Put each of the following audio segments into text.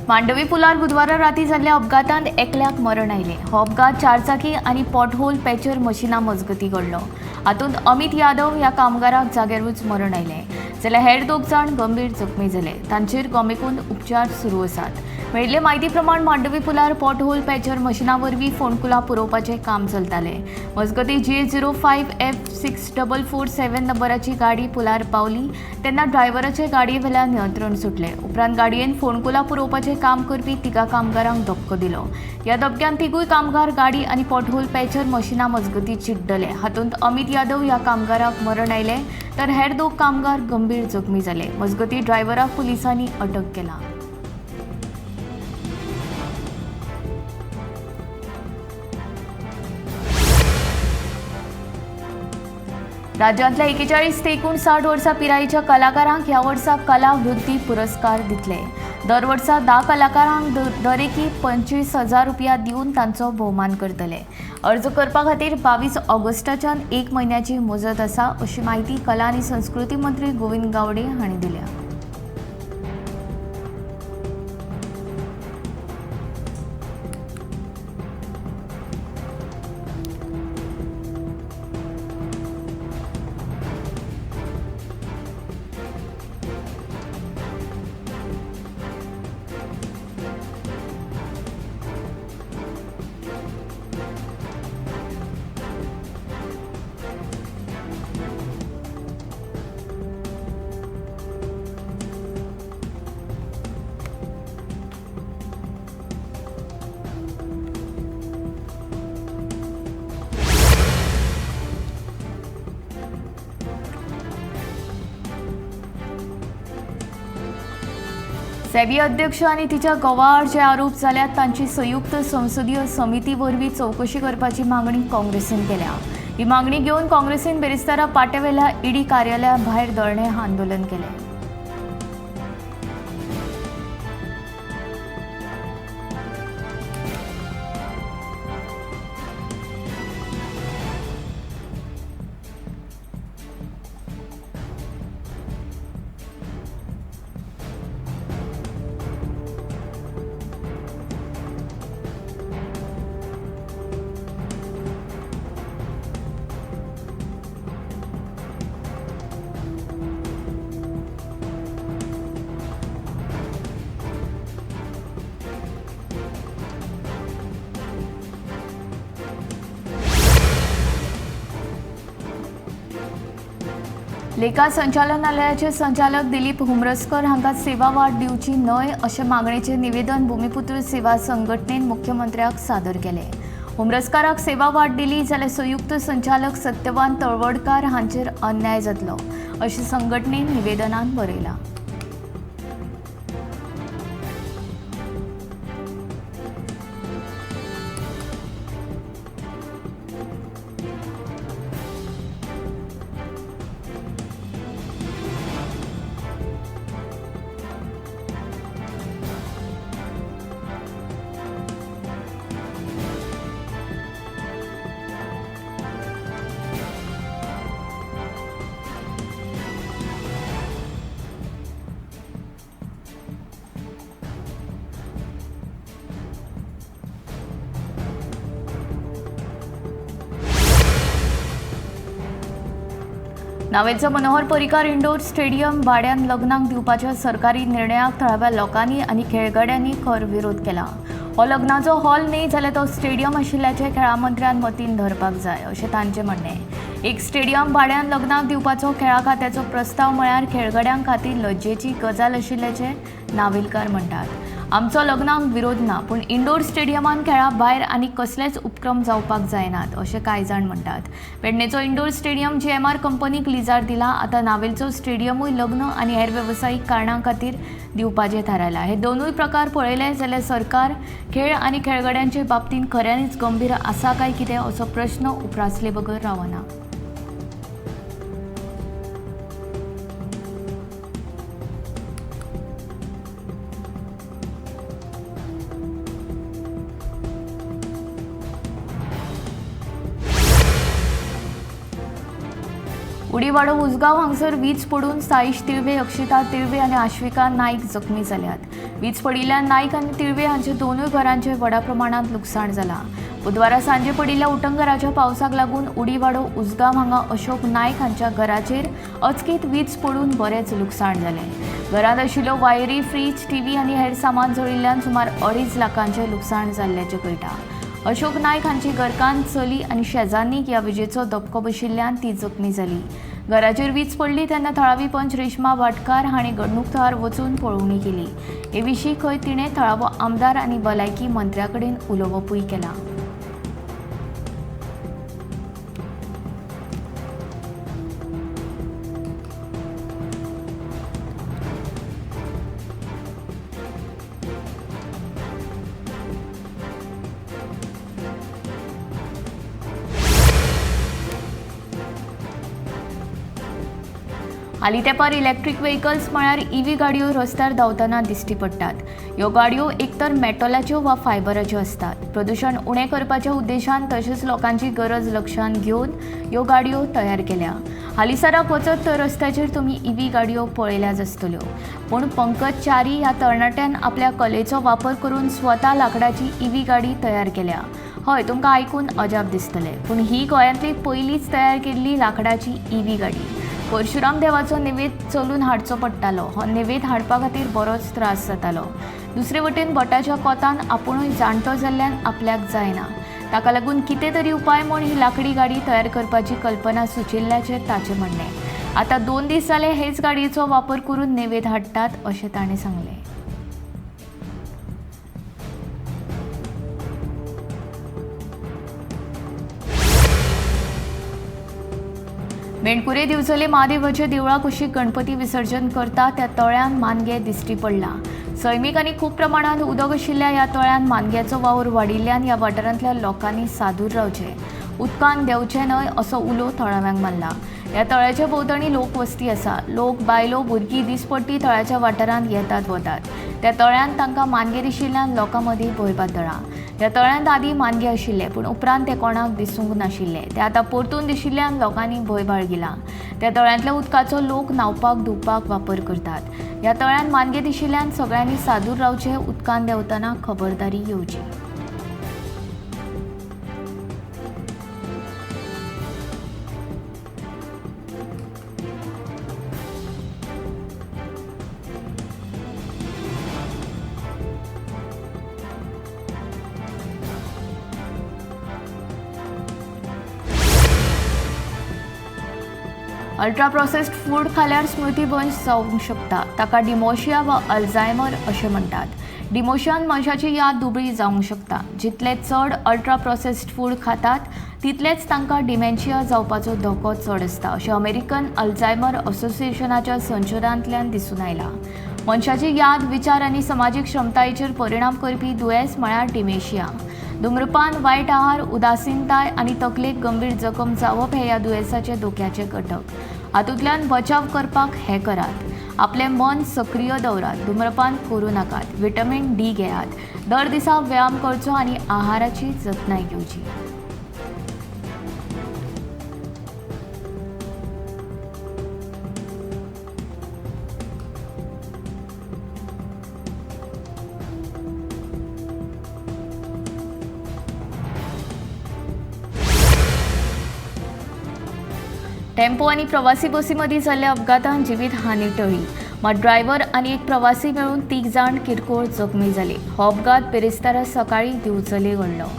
मांडवी पुलार बुधवारा राती जाल्ल्या अपघातांत एकल्याक मरण आयलें. हो अपघात चारचाकी आनी पॉटहोल पॅचर मशिना मजगतीं घडलो. हातूंत अमित यादव ह्या कामगाराक जाग्यारूच मरण आयलें, जाल्यार हेर 2 जाण गंभीर जखमी जाले. तांचेर गोमेकून उपचार सुरू आसात. मेळिल्ले म्हायती प्रमाण मांडवी पुलार पॉटहोल पॅचर मशिना वरवीं फोंडकुलां पुरोवपाचें काम चलतालें. मजगतीं GA 05 F 6447 नंबराची गाडी पुलार पावली तेन्ना ड्रायव्हराचे गाडयेवेल्यान नियंत्रण सुटलें. उपरांत गाडयेन फोंडकुलां पुरोवपाचें काम करपी 3 कामगारांक धपको दिलो. ह्या धपक्यान 3 कामगार गाडी आनी पॉटहोल पॅचर मशिना मजगतीं चिड्डले. हातूंत अमित यादव ह्या कामगाराक मरण आयलें तर हेर 2 कामगार गंभीर जखमी जाले. मजगतीं ड्रायव्हराक पुलिसांनी अटक केला. राज्यांतल्या 41 ते 59 वर्सां पिरायेच्या कलाकारांक ह्या वर्सा कला वृत्ती पुरस्कार दितले. दर वर्सा 10 कलाकारांक दरेकी 25,000 रुपया दिवन तांचो भोवमान करतले. अर्ज करपा खातीर 22 ऑगस्टाच्यान 1 म्हयन्याची मुजत आसा अशी म्हायती कला आनी संस्कृती मंत्री गोविंद गावडे हांणी दिल्या. सेबी अध्यक्ष आनी तिच्या घोवाआड जे आरोप जाल्यात तांची संयुक्त संसदीय समिती वरवीं चवकशी करपाची मागणी काँग्रेसीन केल्या. ही मागणी घेवन काँग्रेसीन बेरेस्तारा पाट्यावेल्या ईडी कार्यालया भायर धरणें आंदोलन केलें. लेखा संचालनालयाचे संचालक दिलीप हुमरस्कर हांकां सेवा वाड दिवची न्हय अशें मागणेचें निवेदन भूमिपुत्र सेवा संघटनेन मुख्यमंत्र्याक सादर केलें. हुमरस्काराक सेवा वाड दिली जाल्यार संयुक्त संचालक सत्यवान तळवडकार हांचेर अन्याय जातलो अशें संघटनेन निवेदनान बरयलां. नावेलचो मनोहर पर्रीकार इंडोर स्टेडियम भाड्यान लग्नाक दिवपाच्या सरकारी निर्णयाक थळाव्या लोकांनी आनी खेळगड्यांनी खर विरोध केला. हो लग्नाचो हॉल न्हय जाल्यार तो स्टेडियम आशिल्ल्याचें खेळां मंत्र्यान मतीन धरपाक जाय अशें तांचें म्हणणें. एक स्टेडियम भाड्यान लग्नाक दिवपाचो खेळां खात्याचो प्रस्ताव म्हळ्यार खेळगड्यां खातीर लज्जेची गजाल आशिल्ल्याचें नावेलकार म्हणटात. आमचो लग्नाक विरोध ना, पूण इंडोर स्टेडियमान खेळा भायर आनी कसलेच उपक्रम जावपाक जायनात अशें कांय जाण म्हणटात. पेडणेचो इंडोर स्टेडियम GMR कंपनीक लिजार दिला. आतां नावेलचो स्टेडियमूय लग्न आनी हेर वेवसायीक कारणां खातीर दिवपाचें थारायलां. हे दोनूय प्रकार पळयले जाल्यार सरकार खेळ आनी खेळगड्यांचे बाबतींत खऱ्यांनीच गंभीर आसा काय कितें असो प्रश्न उप्रासले बगर रावना. उडीवाडो उसगांव हांगसर वीज पडून साईश तिळवे, अक्षिता तिळवे आनी आश्विका नाईक जखमी जाल्यात. वीज पडिल्ल्यान नाईक आनी तिळवे हांचे दोनूय घरांचे व्हडा प्रमाणांत लुकसाण जालां. बुधवारा सांजे पडिल्ल्या उटंगराच्या पावसाक लागून उडीवाडो उसगांव हांगा अशोक नाईक हांच्या घराचेर अचकीत वीज पडून बरेंच लुकसाण जालें. घरांत आशिल्ल्यो वायरी, फ्रीज, टीव्ही आनी हेर सामान जळिल्ल्यान सुमार 2.5 लाखांचें लुकसाण जाल्ल्याचें कळटा. अशोक नाईक हांची घरकान्न, चली आनी शेजान्नीक ह्या विजेचो धपको बशिल्ल्यान ती जखमी जाली. घराचेर वीज पडली तेन्ना थळावी पंच रेश्मा भाटकार हांणी घडणूक थळार वचून पळोवणी केली. हे विशीं खंय तिणें थळावो आमदार आनी भलायकी मंत्र्या कडेन उलोवपूय केलां. हालीं तेंपार इलेक्ट्रीक व्हेकल्स म्हळ्यार ईव्ही गाडयो रस्त्यार धांवतना दिश्टी पडटात. ह्यो गाडयो एकतर मेटलाच्यो वा फायबराच्यो आसतात. प्रदुशण उणें करपाच्या उद्देशान तशेंच लोकांची गरज लक्षांत घेवन ह्यो गाडयो तयार केल्या. हालींसराक वचत तर रस्त्याचेर तुमी ईव्ही गाडयो पळयल्याच आसतल्यो. पूण पंकज च्यारी ह्या तरणाट्यान आपल्या कलेचो वापर करून स्वता लांकडाची ईव्ही गाडी तयार केल्या. हय, तुमकां आयकून अजाप दिसतलें, पूण ही गोंयांतली पयलींच तयार केल्ली लांकडाची ईव्ही गाडी. परशुराम देवाचो निवेद चलून हाडचो पडटालो. हो निवेद हाडपा खातीर बरोच त्रास जातालो. दुसरे वटेन भटाच्या कोतान आपुणूय जाणटो जाल्ल्यान आपल्याक जायना, ताका लागून कितें तरी उपाय म्हूण ही लांकडी गाडी तयार करपाची कल्पना सुचिल्ल्याचें ताचें म्हणणें. आतां 2 दीस जाले हेच गाडयेचो वापर करून निवेद हाडटात अशें ताणें सांगलें. मेणकुरे दिवचले महादेवाच्या देवळा कुशीक गणपती विसर्जन करता त्या तळ्यान मानगे दिश्टी पडला. सैमीक आनी खूब प्रमाणांत उदक आशिल्ल्या ह्या तळ्यान मानग्याचो वावर वाडिल्ल्यान ह्या वाठारांतल्या लोकांनी सादूर रावचें, उदकान देंवचें न्हय असो उलो थळाव्यांक मारला. ह्या तळ्याच्या भोंवतणी लोकवस्ती आसा. लोक, बायलो, भुरगीं दिसपट्टी तळ्याच्या वाठारांत येतात वतात. त्या तळ्यांत तांकां मानगे दिशिल्ल्यान लोकां मदीं भंय पातळ्ळा. ह्या तळ्यांत आदीं मानगे आशिल्ले, पूण उपरांत ते कोणाक दिसूंक नाशिल्ले. ते आतां परतून दिशिल्ल्यान लोकांनी भंय बाळगिला. त्या तळ्यांतल्या उदकाचो लोक न्हांवपाक, धुवपाक वापर करतात. ह्या तळ्यांत मानगे दिशिल्ल्यान सगळ्यांनी सादूर रावचें, उदकांत देंवतना खबरदारी घेवची. अल्ट्रा प्रोसेस्ड फूड खाल्यार स्मृतीभ्रंश जावंक शकता. ताका डिमोशिया वा अल्झायमर अशें म्हणटात. डिमोशियान मनशाची याद दुबळी जावंक शकता. जितले चड अल्ट्रा प्रोसेस्ड फूड खातात तितलेच तांकां डिमेन्शिया जावपाचो धोको चड आसता अशें अमेरिकन अल्झायमर असोसिएशनाच्या संशोधनांतल्यान दिसून आयलां. मनशाची याद, विचार आनी समाजीक क्षमतायेचेर परिणाम करपी दुयेंस म्हळ्यार डिमेशिया. धूम्रपान, वायट आहार, उदासीनताय आनी तकलेक गंभीर जखम जावप हे ह्या दुयेंसाचे धोक्याचे घटक. हातूंतल्यान बचाव करपाक हें करात. आपलें मन सक्रीय दवरात, धूम्रपान करूं नाकात, विटामीन डी घेयात, दर दिसा व्यायाम करचो आनी आहाराची जतनाय घेवची. टेम्पो आनी प्रवासी बसी मदीं जाल्ल्या अपघातान जिवीत हानी टळ्ळी. मात ड्रायव्हर आनी एक प्रवासी मेळून 3 जाण किरकोळ जखमी जाले. हो अपघात बिरेस्तारा सकाळीं दिवचले घडलो.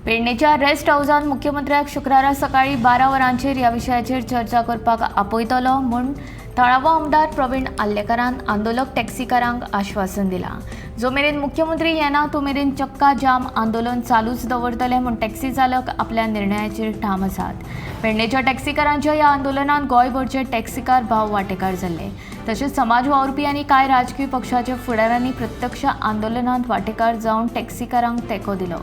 पेडणेच्या रेस्ट हावजान मुख्यमंत्र्याक शुक्रारा सकाळी 12 वरांचेर ह्या विशयाचेर चर्चा करपाक आपयतलो म्हूण थळावो आमदार प्रवीण आर्लेकारान आंदोलक टॅक्सीकारांक आश्वासन दिलां. जो मेरेन मुख्यमंत्री येना तो मेरेन चक्का जाम आंदोलन चालूच दवरतले म्हूण टॅक्सी चालक आपल्या निर्णयाचेर ठाम आसात. पेडणेच्या टॅक्सीकारांच्या ह्या आंदोलनात गोंयभरचे टॅक्सीकार भाव वांटेकार जाल्ले. तशेंच समाज वावुरपी आनी कांय राजकीय पक्षाच्या फुडाऱ्यांनी प्रत्यक्ष आंदोलनात वांटेकार जावन टॅक्सीकारांक तेंको दिलो.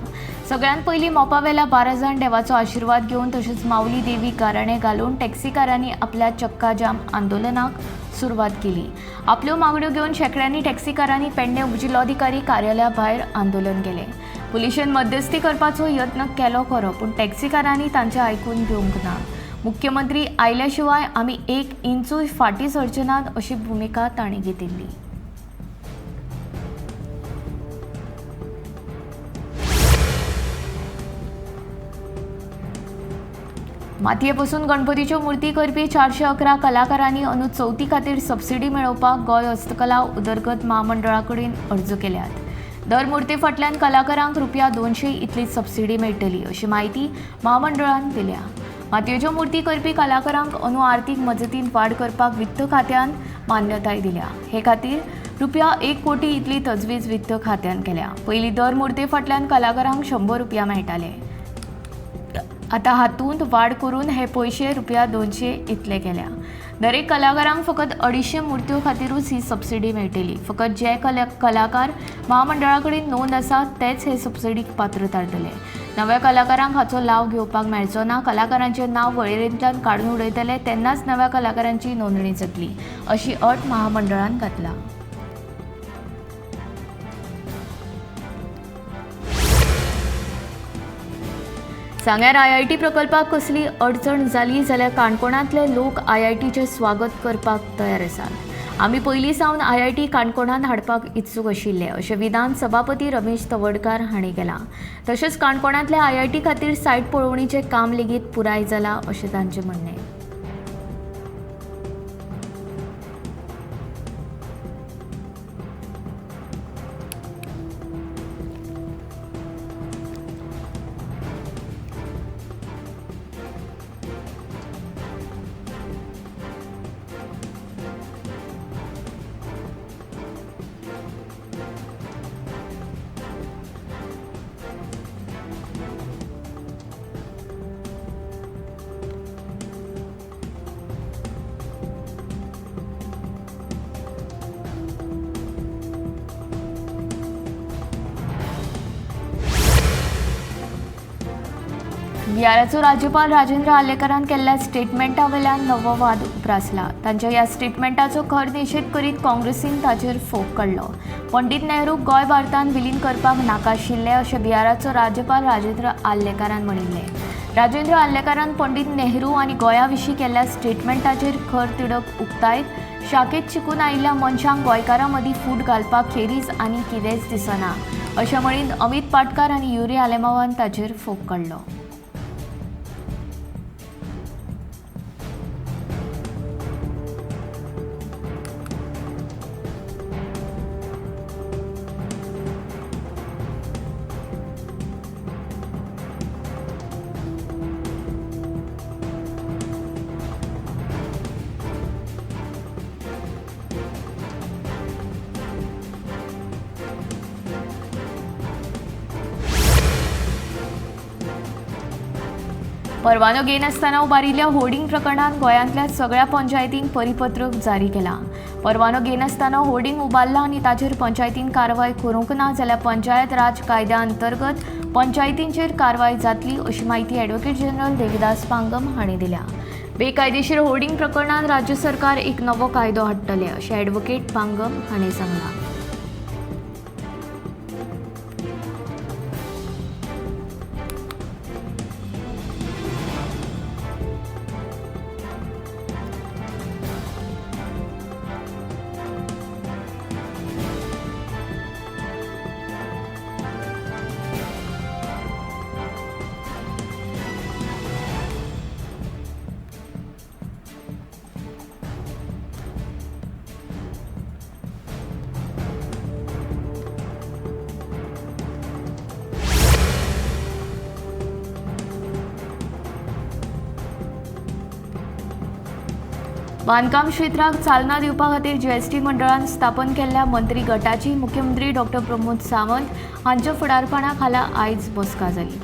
सगळ्यांत पयलीं मोपावेल्या 12 जाण देवाचो आशिर्वाद घेवन तशेंच माऊली देवी गाराणें घालून टॅक्सीकारांनी आपल्या चक्का जाम आंदोलनाक सुरवात केली. आपल्यो मागण्यो घेवन शेंकड्यांनी टॅक्सीकारांनी पेडणे उपजिल्लोधिकारी कार्यालया भायर आंदोलन केलें. पुलिशेन मध्यस्थी करपाचो यत्न केलो खरो, पूण टॅक्सीकारांनी तांचें आयकून घेवंक ना. मुख्यमंत्री आयल्या शिवाय आमी 1 इंचूय फाटीं सरचे नात अशी भुमिका तांणी घेतिल्ली. मातये पसून गणपतीच्यो मूर्ती करपी 411 कलाकारांनी अंदू चवथी खातीर सबसिडी मेळोवपाक गोंय हस्तकला उदरगत म्हामंडळा कडेन अर्ज केल्यात. दर मूर्ती फाटल्यान कलाकारांक रुपया 200 इतली सबसिडी मेळटली अशी म्हायती म्हामंडळान दिल्या. मातयेच्यो मूर्ती करपी कलाकारांक अंदू आर्थीक मजतीन वाड करपाक वित्त खात्यान मान्यताय दिल्या. हे खातीर रुपया 1 कोटी इतली तजवीज वित्त खात्यान केल्या. पयलीं दर मूर्ती फाटल्यान कलाकारांक 100 रुपया मेळटाले. आतां हातूंत वाड करून हे पयशे रुपया 200 इतले केल्या. दरेक कलाकारांक फकत 250 मूर्त्यो खातीरूच ही सबसिडी मेळटली. फकत जे कलाकार म्हामंडळा कडेन नोंद आसा तेच हे सबसिडीक पात्र थारतले. नव्या कलाकारांक हाचो लाव घेवपाक मेळचो ना. कलाकारांचें नांव वळेरेंतल्यान काडून उडयतले तेन्नाच नव्या कलाकारांची नोंदणी जातली अशी अट महामंडळान घातला. सांग्यार आयआयटी प्रकल्पाक कसली अडचण जाली जाल्यार काणकोणांतले लोक आयआयटीचें स्वागत करपाक तयार आसात. आमी पयलीं सावन आयआयटी काणकोणांत हाडपाक इत्सूक आशिल्ले अशें विधान सभापती रमेश तवडकार हांणी केलां. तशेंच काणकोणांतल्या आयआयटी खातीर सायट पळोवणीचें काम लेगीत पुराय जालां अशें तांचें म्हणणें. बिहाराचो राज्यपाल राजेंद्र आर्लेकारान केल्ल्या स्टेटमेंटा वेल्यान नवो वाद उप्रासला. तांच्या ह्या स्टेटमेंटाचो खर निशेध करीत काँग्रेसीन ताचेर फोग काडलो. पंडित नेहरूक गोंय भारतान विलीन करपाक नाका आशिल्लें अशें बिहाराचो राज्यपाल राजेंद्र आर्लेकारान म्हणिल्लें. राजेंद्र आर्लेकारान पंडित नेहरू आनी गोंया विशीं केल्ल्या स्टेटमेंटाचेर खर तिडक उक्तायत शाखेत शिकून आयिल्ल्या मनशांक गोंयकारां मदीं फूट घालपाक खेरीज आनी कितेंच दिसना अशें म्हणीत अमित पाटकार आनी युरी आलेमावान ताचेर फोग काडलो. परवानो घेनासतना उबारिल्ल्या होर्डिंग प्रकरणांत गोंयांतल्या सगळ्या पंचायतींक परिपत्रक जारी केलां. परवानो घेनासतना होर्डिंग उबारला आनी ताचेर पंचायतीन कारवाय करूंक ना जाल्यार पंचायत राज कायद्या अंतर्गत पंचायतींचेर कारवाय जातली अशी म्हायती ॲडव्होकेट जनरल देविदास पांगम हांणी दिल्या. बेकायदेशीर होर्डिंग प्रकरणांत राज्य सरकार एक नवो कायदो हाडटलें अशें ॲडव्होकेट पांगम हांणी सांगलां. बांदकाम क्षेत्राक चालना दिवपा खातीर जीएसटी मंडळान स्थापन केल्ल्या मंत्री गटाची मुख्यमंत्री डॉक्टर प्रमोद सावंत हांच्या फुडारपणा खाला आयज बसका जाली.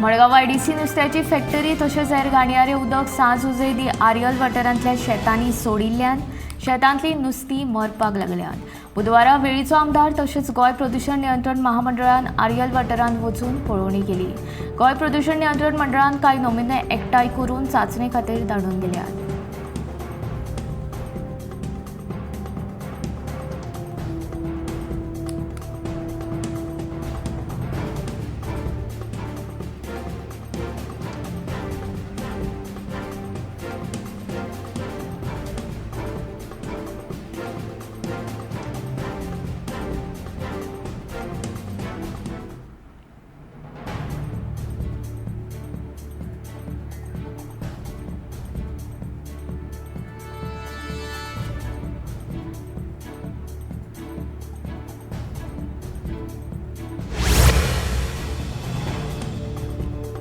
मडगांव आयडीसी नुस्त्याची फॅक्टरी तशेंच हेर घाणयारें उदक सांज उजय दी आर्यल वाठारांतल्या शेतांनी सोडिल्ल्यान शेतांतली नुस्तीं मरपाक लागल्यात. बुधवारा वेळीचो आमदार तशेंच गोंय प्रदूशण नियंत्रण महामंडळान आर्यल वाठारांत वचून पळोवणी केली. गोंय प्रदूशण नियंत्रण मंडळान कांय नमुने एकठांय करून चांचणे खातीर धाडून दिल्यात.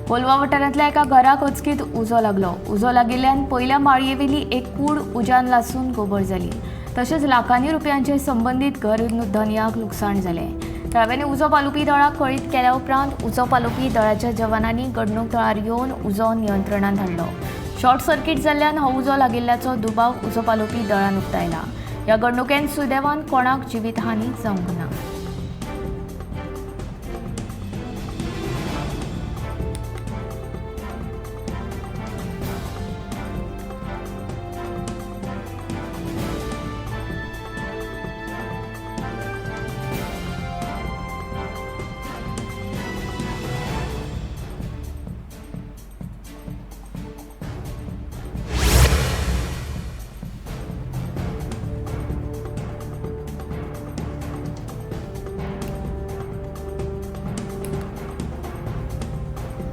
कोलवा वाठारांतल्या एका घराक अचकीत उजो लागलो. उजो लागिल्ल्यान पयल्या माळयेवेली एक कूड उज्यान लासून गोबर जाली. तशेंच लाखांनी रुपयांचे संबंदीत घर धनयाक लुकसाण जालें. थळाव्यांनी उजो पालोवपी दळाक कळीत केल्या उपरांत उजो पालोवपी दळाच्या जवानांनी घडणूक थळार येवन उजो नियंत्रणांत हाडलो. शॉर्ट सर्किट जाल्ल्यान हो उजो लागिल्ल्याचो दुबाव उजो पालोवपी दळान उक्तायला. ह्या घडणुकेन सुदैवान कोणाक जिवीतहानी जावंक ना.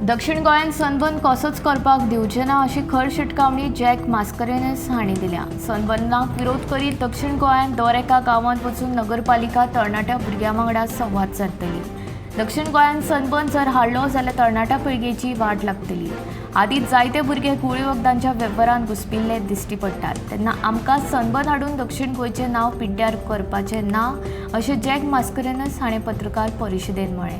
दक्षिण गोंयांत सनबर्न कसोच करपाक दिवचे ना अशी खर शिटकावणी जॅक मास्करेन्हस हांणी दिल्या. सनबर्नाक विरोध करीत दक्षिण गोंयांत दर एका गांवांत वचून नगरपालिका तरणाट्या भुरग्यां वांगडा संवाद सादतली. दक्षिण गोंयांत सनबर्न जर हाडलो जाल्यार तरणाट्या पिळगेची वाट लागतली. आदींच जायते भुरगे गुळी वखदांच्या वेव्हारांत घुसपिल्ले दिश्टी पडटात, तेन्ना आमकां सनबर्न हाडून दक्षिण गोंयचें नांव पिड्ड्यार करपाचें ना अशें जॅक मास्करेन्हस हाणें पत्रकार परिशदेंत म्हळें.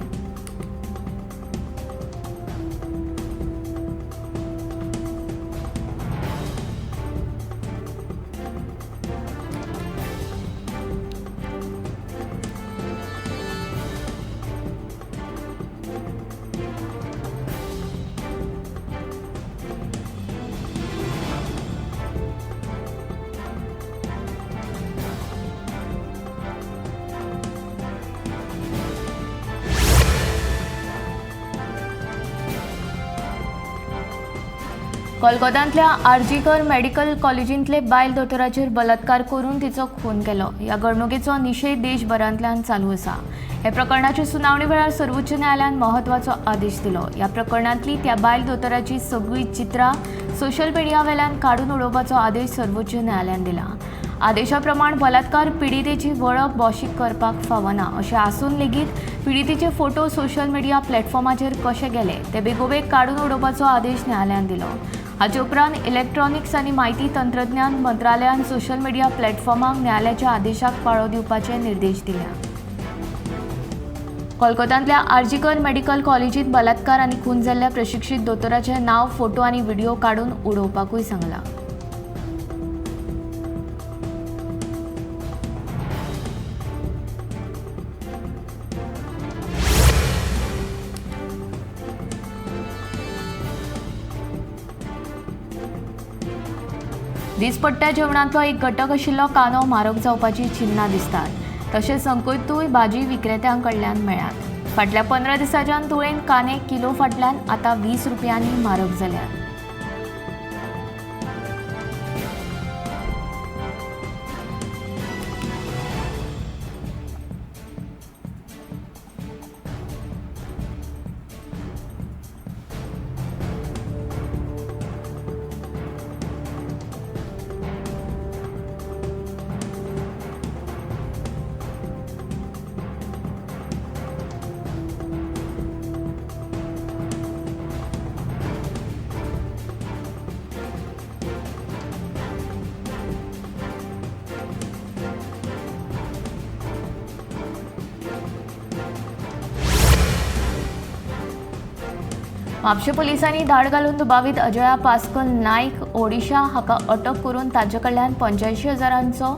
कोलकातांतल्या आरजीकर मेडिकल कॉलेजींतले बायल दोतोराचेर बलात्कार करून तिचो खून केलो. ह्या घडणुकेचो निशेध देशभरांतल्यान चालू आसा. ह्या प्रकरणाची सुनावणी वेळार सर्वोच्च न्यायालयान म्हत्वाचो आदेश दिलो. ह्या प्रकरणांतली त्या बायल दोतोराची सगळीं चित्रां सोशल मिडिया वेल्यान काडून उडोवपाचो आदेश सर्वोच्च न्यायालयान दिला. आदेशा प्रमाण बलात्कार पिडितेची वळख बोशीक करपाक फावना अशें आसून लेगीत पिडितेचे फोटो सोशल मिडिया प्लॅटफॉर्माचेर कशे गेले ते बेगोबेग काडून उडोवपाचो आदेश न्यायालयान दिलो. हाचे उपरांत इलेक्ट्रॉनिक्स आनी म्हायती तंत्रज्ञान मंत्रालयान सोशल मिडिया प्लॅटफॉर्मांक न्यायालयाच्या आदेशाक पाळो दिवपाचे निर्देश दिल्या. कोलकातांतल्या आरजीकर मेडिकल कॉलेजींत बलात्कार आनी खून जाल्ल्या प्रशिक्षीत दोतोराचें नांव, फोटो आनी व्हिडिओ काडून उडोवपाकूय सांगलां. दिसपट्ट्या जेवणांतलो एक घटक आशिल्लो कांदो म्हारग जावपाची चिन्नां दिसतात. तशेंच संकतूय भाजी विक्रेत्यां कडल्यान मेळ्ळ्यात. फाटल्या 15 दिसांच्यान तुळेन कांदे किलो फाटल्यान आतां 20 रुपयांनी म्हारग जाल्यात. म्हापशें पोलिसांनी धाड घालून दुबावीत अजया पास्कल नायक ओडिशा हाका अटक करून ताचे कडल्यान 85,000चो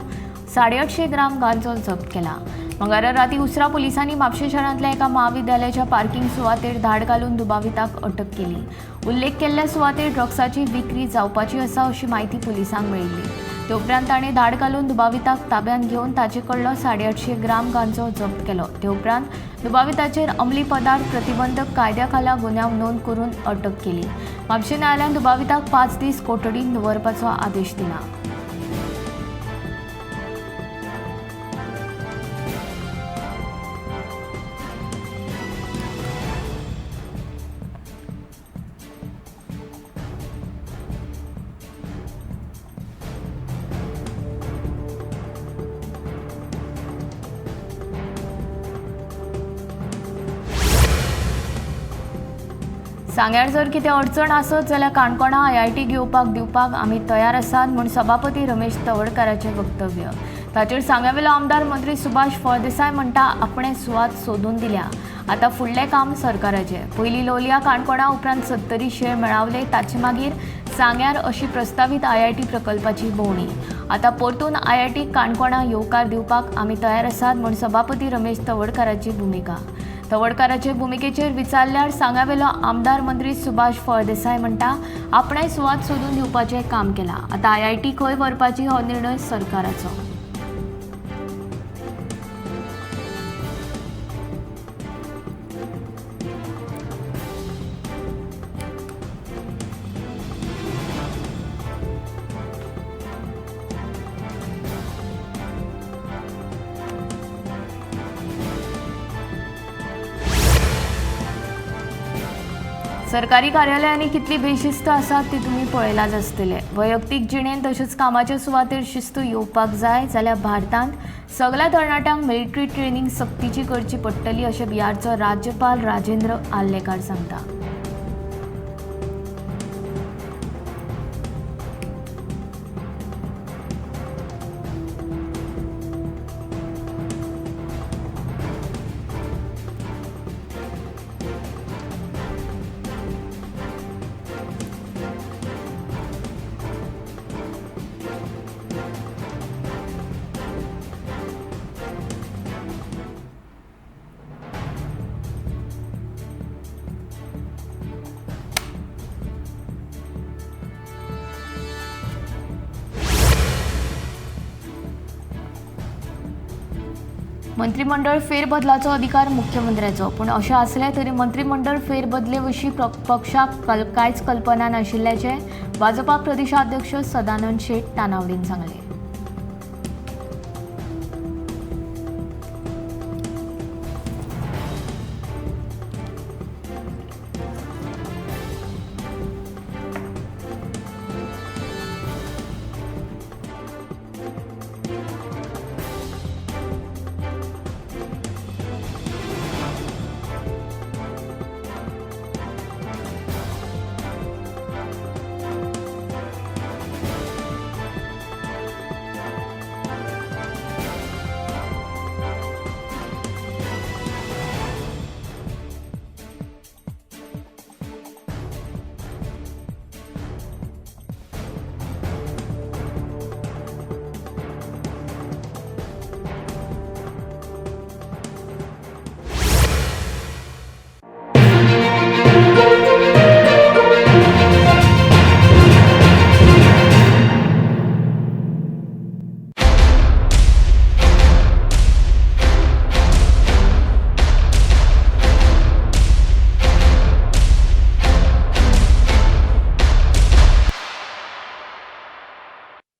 850 ग्राम गांजो जप्त केला. मंगळारा राती उसरा पोलिसांनी म्हापशें शारांतल्या एका महाविद्यालयाच्या पार्किंग सुवातेर धाड घालून दुबाविताक अटक केली. उल्लेख केल्ल्या सुवातेर ड्रग्साची विक्री जावपाची आसा अशी म्हायती पोलिसांक मेळिल्ली. ते उपरांत ताणें धाड घालून दुबाविताक ताब्यांत घेवन ताचे कडलो 850 ग्राम गांजो जप्त केलो. ते उपरांत दुबाविताचेर अंमली पदार्थ प्रतिबंधक कायद्या खाला गुन्यांव नोंद करून अटक केली. म्हापशें न्यायालयान दुबाविताक 5 दीस कोठडींत दवरपाचो आदेश दिला. सांग्यार जर कितें अडचण आसत जाल्यार काणकोणा आयआयटी घेवपाक दिवपाक आमी तयार आसात म्हूण सभापती रमेश तवडकाराचें वक्तव्य. ताचेर सांग्यावेलो आमदार मंत्री सुभाष फळदेसाय म्हणटा आपणें सुवात सोदून दिल्या, आतां फुडलें काम सरकाराचें. पयलीं लोलया काणकोणा, उपरांत 70 शेळ मेळावले, ताचे मागीर सांग्यार अशी प्रस्तावीत आयआयटी प्रकल्पाची भोंवडी. आतां परतून आयआयटी काणकोणा येवकार दिवपाक आमी तयार आसात म्हूण सभापती रमेश तवडकाराची भुमिका. तवडकाराचे भुमिकेचेर विचारल्यार सांग्यावेलो आमदार मंत्री सुभाष फळदेसाय म्हणटा आपणें सुवात सोदून दिवपाचें काम केलां, आतां आयआयटी खंय व्हरपाची हो निर्णय सरकाराचो. सरकारी कार्यालयांनी कितली बेशिस्त आसा ती तुमी पळयलाच आसतले. वैयक्तीक जिणेंत तशेंच कामाच्या सुवातेर शिस्त येवपाक जाय जाल्यार भारतांत सगल्या तरणाट्यांक मिलिटरी ट्रेनिंग सक्तीची करची पडटली अशें बिहारचो राज्यपाल राजेंद्र आर्लेकार सांगता. मंत्रिमंडळ फेरबदलाचो अधिकार मुख्यमंत्र्याचो, पूण अशें आसलें तरी मंत्रिमंडळ फेरबदले विशीं पक्षाक कांयच कल्पना नाशिल्ल्याचें भाजपा प्रदेशाध्यक्ष सदानंद शेट तानावडीन सांगलें.